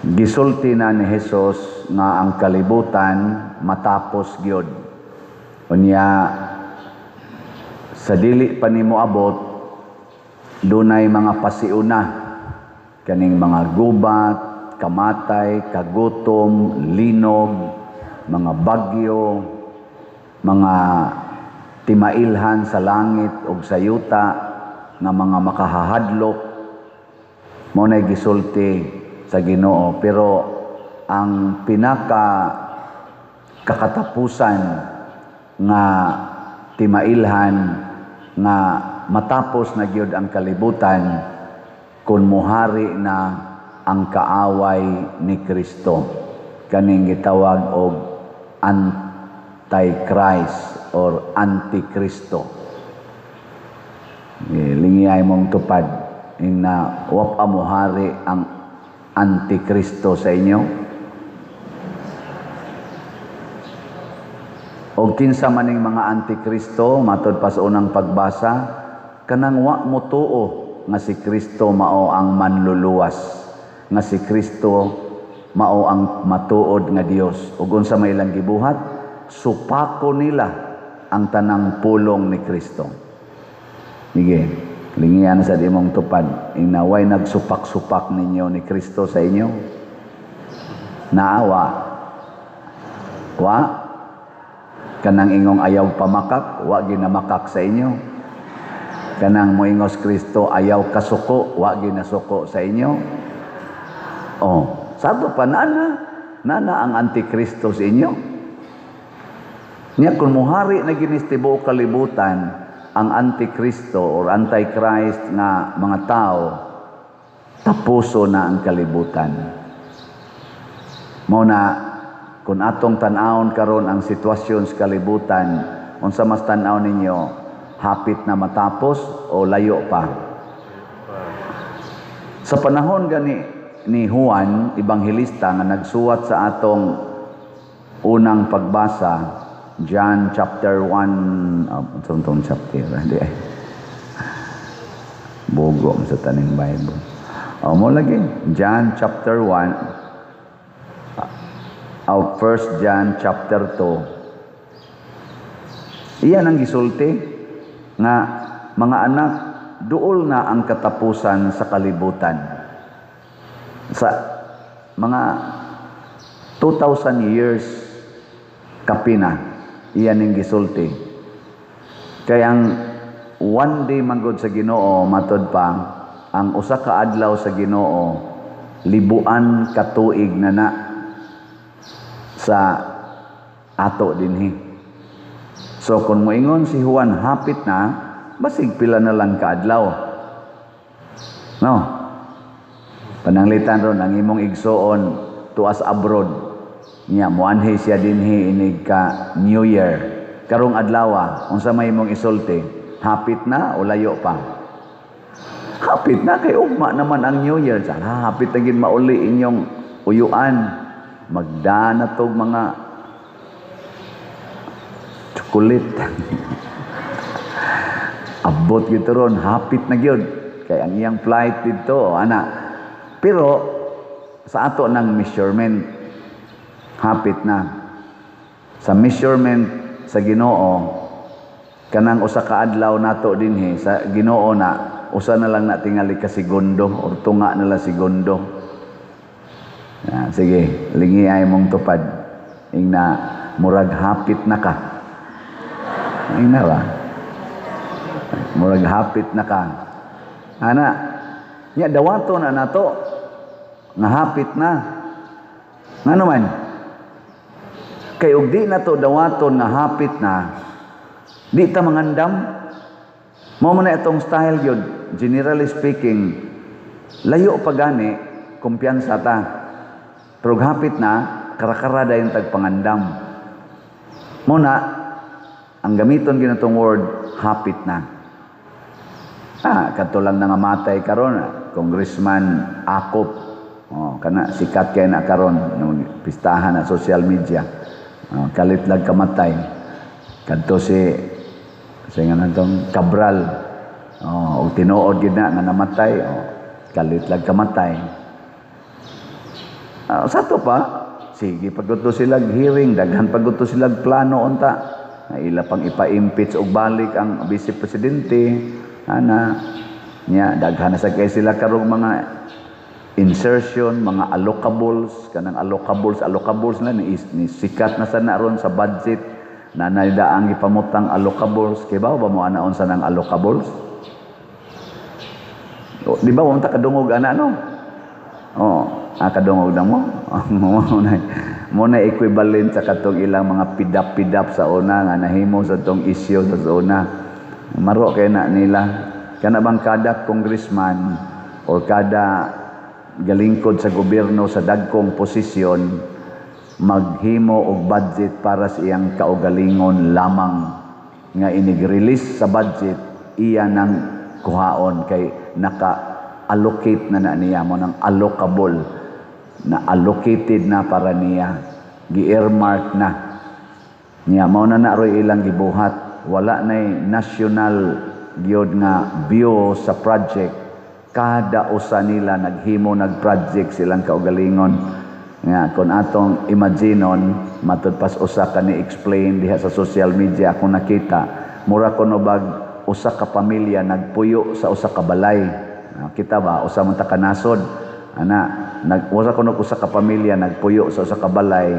Gisulti na ni Jesus nga ang kalibutan matapos gyud. Unya sa dili pa nimo abot, dunay mga pasiuna kaning mga gubat, kamatay, kagutom, linog, mga bagyo, mga timailhan sa langit ug sa yuta nga mga makahahadlok. Mao nay gisulti sa Ginoo, pero ang pinaka kakatapusan nga timailhan nga matapos na gyud ang kalibutan kung muhari na ang kaaway ni Kristo, kaning gitawag og Antichrist or Antikristo. Eh, lingiyay mong tupad ing na wa pa muhari ang Antikristo sa inyo. O kinsa maning mga Antikristo? Matod pa sa unang pagbasa, kanang wa mo tuo nga si Kristo mao ang manluluwas, nga si Kristo mao ang matuod nga Dios. Ug unsa may ilang gibuhat? Supako nila ang tanang pulong ni Kristo. Sige, lingian sa imong tupad ing naway nagsupak-supak ninyo ni Kristo sa inyo. Naawa wa kanang ingong ayaw pamakak, wa ginamakak sa inyo. Kanang moingos Kristo ayaw kasuko, wa ginasuko sa inyo. Oh, sato pa nana nana ang Antikristo sa inyo. Nya kung muhari na ginis tibuok kalibutan ang Antikristo or Antichrist nga mga tao, tapuso na ang kalibutan. Mao na kung atong tan-awon karon ang sitwasyon sa kalibutan, unsa mas tan-aw ninyo, hapit na matapos o layo pa? Sa panahon gani ni Juan Ebanghilista nga nagsuwat sa atong unang pagbasa, John chapter 1, oh, unsa tong chapter? Di ay. Bugo sa taning Bible. Oh, mo lagi John chapter 1, oh, 1 John chapter 2. Iyan ang gisulti nga, "Mga anak, duol na ang katapusan sa kalibutan." Sa mga 2,000 years kapina, iyan ang gisulti. Kaya ang one day manggod sa Ginoo, matod pa, ang usa ka adlaw sa Ginoo, libuan ka tuig na na sa ato dinhi. So kung moingon si Juan hapit na, basig pila na lang kaadlaw. No? Pananglitan ron ang imong igsuon tuas abroad. Nya moanhi siya dinhi inig ka New Year. Karong adlaw, unsa may imong isulti? Hapit na o layo pa? Hapit na kay ugma naman ang New Year. Sana hapit na gid mauli inyong uyuan. Magdana tog mga chocolate. Abot gyud ron, hapit na gyud. Kay ang iyang flight dito, ana. Pero sa ato ng measurement, hapit na. Sa measurement sa Ginoo, kanang usa ka adlaw nato dinhi sa Ginoo na usa na lang na tingali ka segundo or tunga na lang segundo. Ah, sige, lingi ay mong tupad. Ing na murag hapit na ka. Ing na ba? Murag hapit na ka. Ana, nya dawato na nato nga hapit na. Ngano man? Kay og di na to dawaton nga hapit na, di ta mangandam. Mao man na itong style yun. Generally speaking, layo pa gani, kumpiyansa ta. Pero og hapit na, karakara dayon tagpangandam. Mao na, ang gamiton ginatong word, hapit na. Ah, kadto lang nangamatay karon, Congressman Acop. Oh, kana sikat kay na karon nung pistahan na social media. Oh, kalit lang kamatay. Kadto si sa nga natong Cabral. Oh, og tinuod gid na nga namatay, oh, kalit lang kamatay. Sa to pa, sige pag sila hearing, daghan pag sila plano unta. Na ila pang ipa-impeach og balik ang vice presidente, ana nya daghan na sa kay sila karong mga insertion, mga allocables, kanang allocables, allocables na ni sikat na sa na ron sa budget na naidaang ipamutang allocables. Kay ba mo ana unsa nang allocables? O, di ba wa ta kadungog ana, no? Oh, kadungog na mo. Mo na equivalent sa katong ilang mga pidap-pidap sa una nga nahimo sa tong isyu sa una. Maro kay na nila. Kana bang kada congressman or kada galingkod sa gobyerno sa dagkong posisyon maghimo og budget para sa iyang kaugalingon lamang nga inig-release sa budget, iya nang kuhaon kay naka-allocate na na niya mo ng allocable na allocated na para niya, gi-earmark na niya. Mao na na roy ilang gibuhat. Wala nay national gyud nga view sa project. Kada usa nila naghimo, nag-project silang kaugalingon nga kung atong imaginon, matud pas usa ka ni explain diha sa social media akong nakita, mura kuno bag usa ka pamilya nagpuyo sa usa ka balay. Kita ba usa man ta ka nasod ana, nag usa kuno usa ka pamilya nagpuyo sa usa ka balay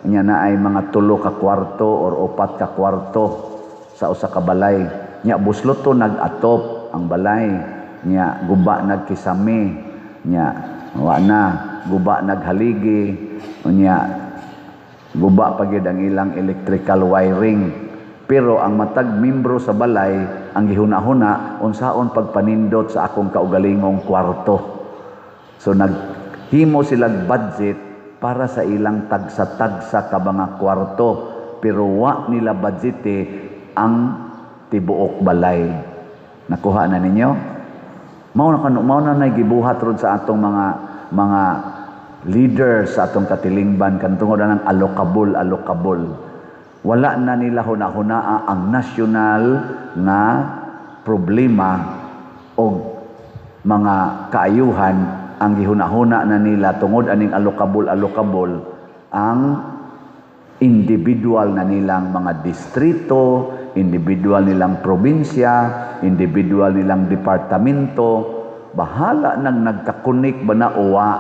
nya na ay mga tulo ka kwarto or upat ka kwarto sa usa ka balay nya busloto nag-atop ang balay nya, guba nagkisame nya, wa na guba naghaligi nya, guba pa gyud ang ilang electrical wiring. Pero ang matag membro sa balay ang gihuna-huna, unsaon pagpanindot sa akong kaugalingong kwarto. So naghimo silang budget para sa ilang tagsa-tagsa ka mga kwarto, pero wa nila budgete ang tibuok balay. Nakuha na ninyo? Mao na kano, mao na nay gibuhat ron sa atong mga leader sa atong katilingban kan tungod ng allocable, allocable. Wala na nila huna-hunaa ang national nga problema o mga kaayuhan. Ang gihuna-huna na nila tungod aning allocable, allocable, ang individual na nilang mga distrito, individual nilang probinsya, individual nilang departamento, bahala nang nagkakunik ba na uwa.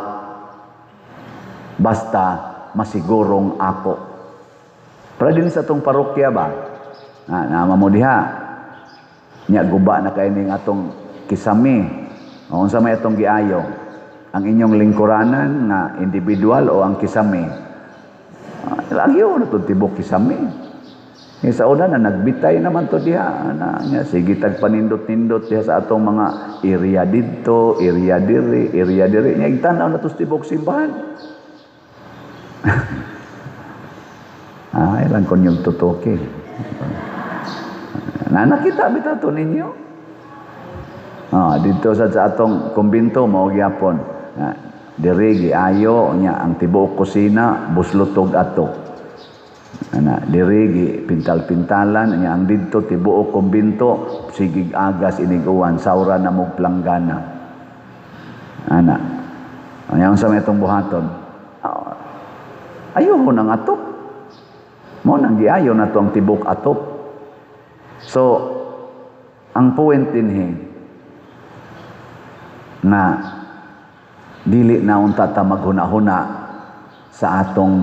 Basta masigurong ako. Para din sa atong parokya ba? Na, naama mo diha. Nya guba na kay ning atong kisame. O, unsa may atong giayo? Ang inyong lingkuranan nga individual o ang kisame? Lagi na to tibok kisame. Nga sa una na nagbitay naman to diha na nga sige tag panindot-nindot diha sa atong mga area didto, area diri, area diri. Nya igtan-aw na to sa tibok simbahan. Ilang konyong tutoke. Na nakita bitaw to ninyo. Dito sa atong kumbinto mao gyapon. Na, diri giayo nya ang tibuok kusina buslotog ato. Ana diri gi pintal-pintalan nya ang didto tibuok kumbinto sigig agas inig-uwan, sawra na mo planggana. Ana. Anya unsa may atong buhaton? Ayoko nang atop. Mo nang giayo na to ang tibok atop. So, ang point dinhi na dili na unta ta maghuna-huna sa atong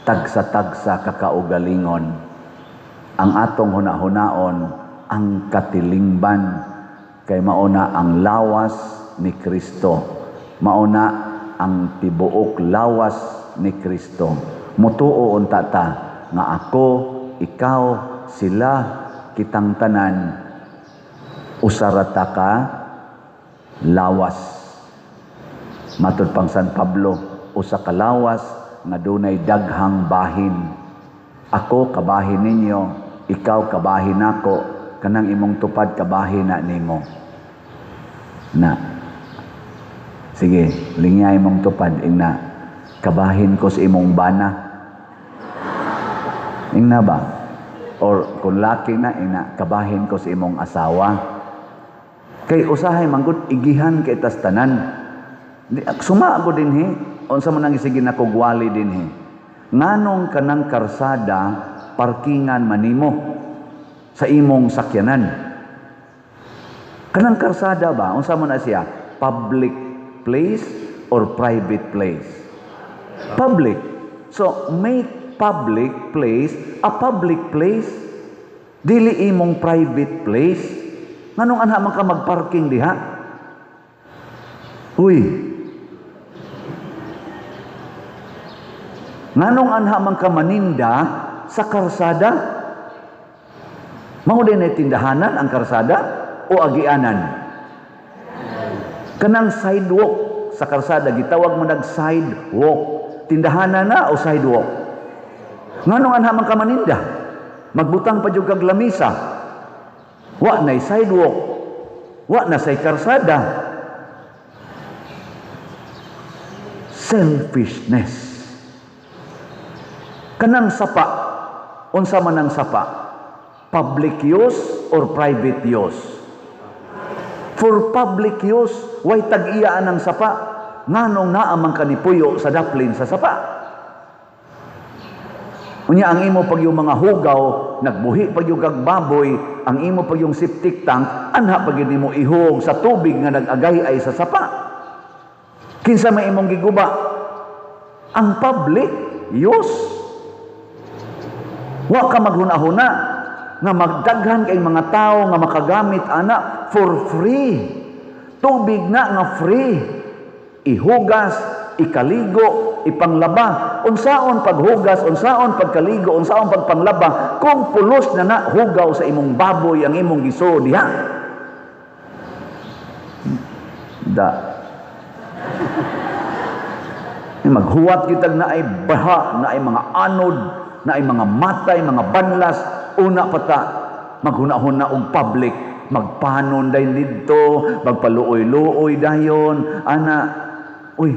tagsa-tagsa kakaugalingon. Ang atong hunahunaon ang katilingban kay mauna ang lawas ni Kristo. Mauna ang tibuok lawas ni Kristo. Mutuo unta ta nga ako, ikaw, sila, kitang tanan usara ta ka lawas. Matud pang San Pablo, usa ka lawas nga dunay daghang bahin. Ako kabahin ninyo, ikaw kabahin nako, kanang imong tupad kabahin na nimo. Na. Sige, lingyay imong tupad ingna kabahin ko sa imong bana. Ingna ba? Or kung laki na, ingna kabahin ko sa imong asawa. Kay usahay manggod igihan kay tas tanan. Di, suma ako dinhi. Unsa man ang sige nakugwali dinhi? Nganong kanang karsada parkingan manimo sa imong sakyanan? Kanang karsada ba, unsa man na siya? Public place or private place? Public. So make public place a public place. Dili imong private place. Nganong anha man ka magparking diha? Uy. Nganong anha man ka maninda sa karsada? Mao din ay tindahanan ang karsada o agianan? Kanang sidewalk sa karsada, gitawag mo nag sidewalk. Tindahanan na o sidewalk? Nganong anha man ka maninda? Magbutang pa jud kag lamisa. Wa nay sidewalk. Wa na say karsada. Selfishness. Kanang sapa, unsa man ang sapa? Public use or private use? For public use, way tag-iyaan ang sapa. Nganong naa man ka ni puyo sa daplin sa sapa? Unya ang imo pag yung mga hugaw, nagbuhi pag yung kag baboy, ang imo pag yung septic tank, anha pag yun nimo ihog sa tubig nga nag-agay ay sa sapa. Kinsa may imong giguba? Ang public use. Wa ka maghuna-huna nga magdaghan kay mga tao nga makagamit ana for free. Tubig na nga free. Ihugas, ikaligo, ipanglaba. Unsaon paghugas, unsaon pagkaligo, unsaon pagpanglaba, kung pulos na na hugaw sa imong baboy ang imong giso diha. Da. Maghuwat kitag na ay baha, na ay mga anod, na ay mga matay, mga banlas, una pa ta maghuna-huna og public, magpanon dayon didto, magpaluoy-luoy dayon, ana, uy,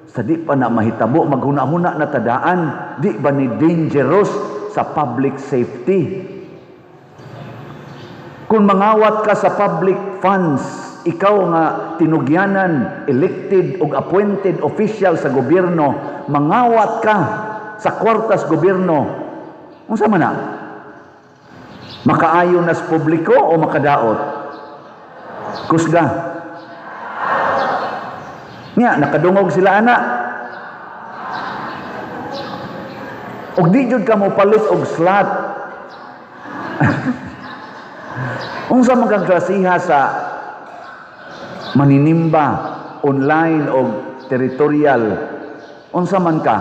sa di pa na mahitabo, maghuna-huna na tadaan, di ba ni dangerous sa public safety? Kung mangawat ka sa public funds, ikaw nga tinugyanan, elected og appointed official sa gobyerno, mangawat ka sa kwartas gobyerno, unsa man na? Makaayo nas publiko o makadaot? Kusga. Nya, nakadungog sila ana. Og di jud ka mo palit og slot. Unsa man kang klasiha sa maninimba online o territorial? Unsa man ka?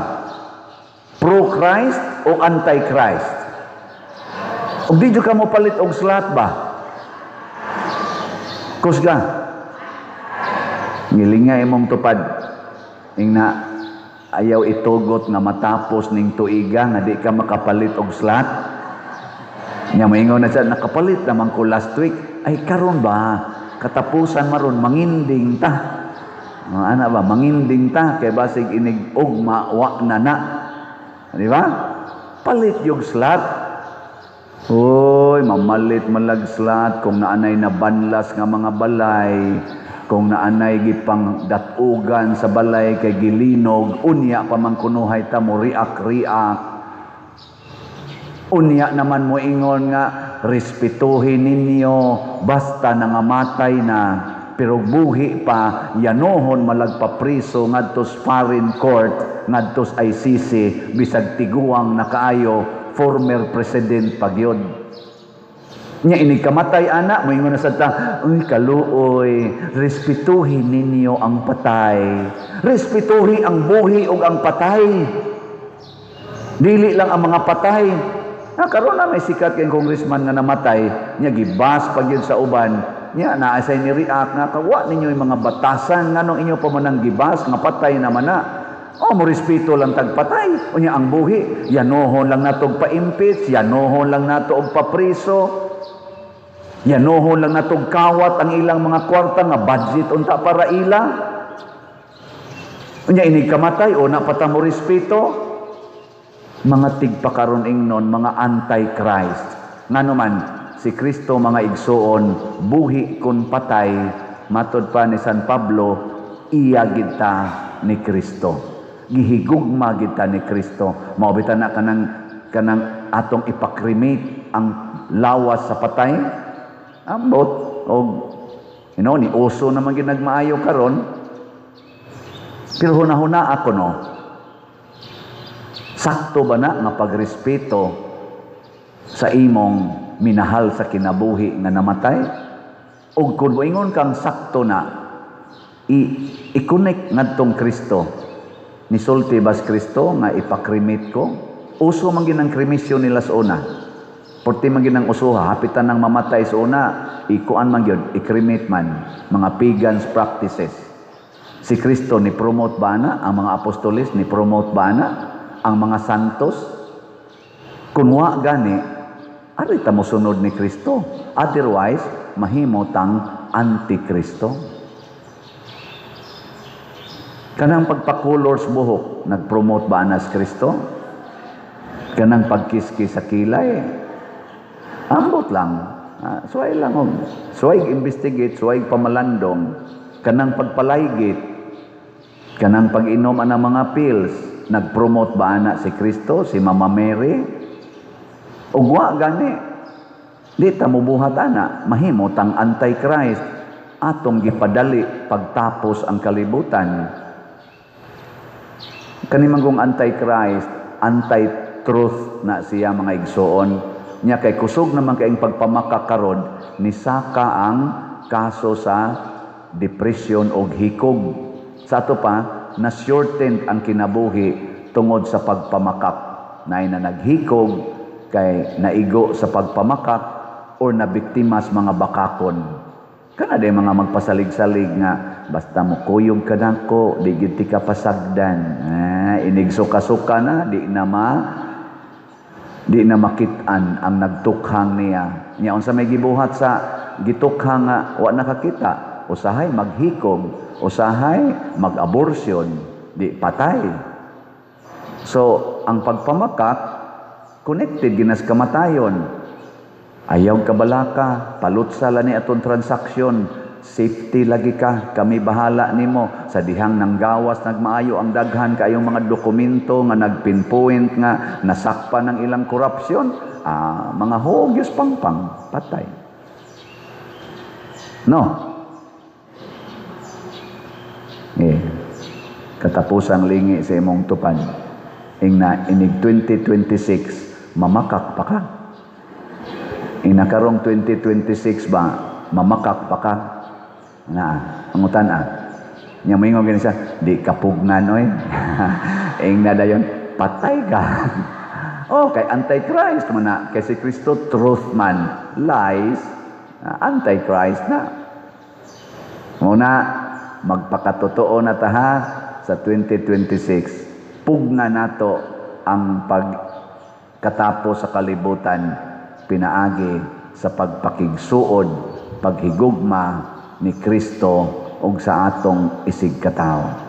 Pro-Christ o anti-Christ? Og di jud ka mo palit og slot ba? Kusga. Ngilinga imong tupad. Ingna ayaw itugot nga matapos ning tuiga nga di ka makapalit og slot. Nya moingon na siya, nakapalit naman ko last week. Ay karon ba katapusan maron manginding ta. Ana ba manginding ta kay basig inig ugma wa na na. Di ba? Palit yung slot. Hoy, mamalit malag slot kung naanay na banlas nga mga balay, kung naanay gipang datugan sa balay kay gilinog, unya pa man kunuhay ta mo riak-riak. Unya naman mo ingon nga respetuhin ninyo basta nangamatay na, pero buhi pa yanohon malagpapriso ngadtos foreign court, ngadtos ICC, bisag tiguang nakaayo former president pagyod. Nya inig kamatay ana, moingon na sad ta, uy kaluoy, respetuhin ninyo ang patay. Respetuhin ang buhi ug ang patay. Dili lang ang mga patay. Na karon na may sikat kay congressman nga namatay, nya gibas pagyud sa uban, nya naa say ni react nga kawa ninyo yung mga batasan nganong inyo pa man ang gibas nga patay naman na. O mo respeto lang tagpatay, unya ang buhi, yanohon lang nato og pa-impeach, yanohon lang nato og papriso, yanohon lang nato og kawat ang ilang mga kwarta nga budget unta para ila. Unya inig kamatay o na pa ta mo respeto. Mga tigpakaron ingnon, mga anti-Christ. Ngano man si Kristo mga igsuon, buhi kun patay, matod pa ni San Pablo, iya gid ta ni Kristo. Gihigugma kita ni Kristo. Mao bitaw na kanang atong ipa-cremate ang lawas sa patay. Ambot og ni uso naman gyud nagmaayo karon. Pero hunahuna ako, no. Sakto ba na nga pagrespeto sa imong minahal sa kinabuhi nga namatay? Og kung moingon kang sakto na, i-connect ngadtong Kristo. Nisulti bas Kristo nga ipa-cremate ko? Uso man gyud ang kremasyon nila sa una. Porti man gyud ang usoha, hapitan nang mamatay sa una, ikuan man gyud, i-cremate man, mga pagans practices. Si Kristo ni promote ba na? Ang mga apostoles ni promote ba na? Ang mga santos? Kung wa gani, ari ta mosunod ni Kristo. Otherwise, mahimo tang antikristo. Kanang pagpakulor sa buhok, nag-promote ba na si Kristo? Kanang pagkiskis sa kilay, ambot lang. Suway lang. Og suway investigate, suway pamalandong. Kanang pagpalaygit, kanang pag-inom ang mga pills, nag-promote ba ana si Kristo, si Mama Mary? Ug wa gani, di ta mobuhat ana, mahimo tang antichrist, atong gipadali pagtapos ang kalibutan. Kani manggong antichrist, anti-truth na siya, mga igsoon. Nya kay kusog naman kaayong pagpamakak karon, nisaka ang kaso sa depression og hikog. Sa ato pa, na shortened ang kinabuhi tungod sa pagpamakak. Naay na naghikog kay naigo sa pagpamakak or nabiktima sa mga bakakon. Kana day mga magpasalig-salig nga basta mo kuyog ka nako, di gyud ti ka pasagdan. Inig suka-suka na, di na makit-an ang nagtukhang niya. Nya unsa may gibuhat sa gitukhang nga wa nakakita? Usahay maghikog, usahay mag-abortion, di patay. So, ang pagpamakak connected ginas kamatayon. Ayaw kabalaka, palutsa ni atong transaksyon, safety lagi ka, kami bahala nimo. Sa dihang nang gawas nagmaayo ang daghan kayong mga dokumento nga nagpinpoint nga nasakpan ng ilang korupsyon, mga hogyos pangpang, patay. No? Katapusang lingi sa imong tupad. Ingna inig 2026, mamakak pa ka. Ina karong 2026 ba, mamakak pa ka? Na, pangutan ah. Nya moingon gani siya, di kapugnan oy. Ingna dayon, patay ka. Oh, kay Antichrist man na, kay si Kristo truth man, lies, Antichrist na. Muna, magpakatotoo na ta ha sa 2026. Pugna nato ang pagkatapos sa kalibutan pinaagi sa pagpakigsuod, paghigugma ni Kristo ug sa atong isigkatawo.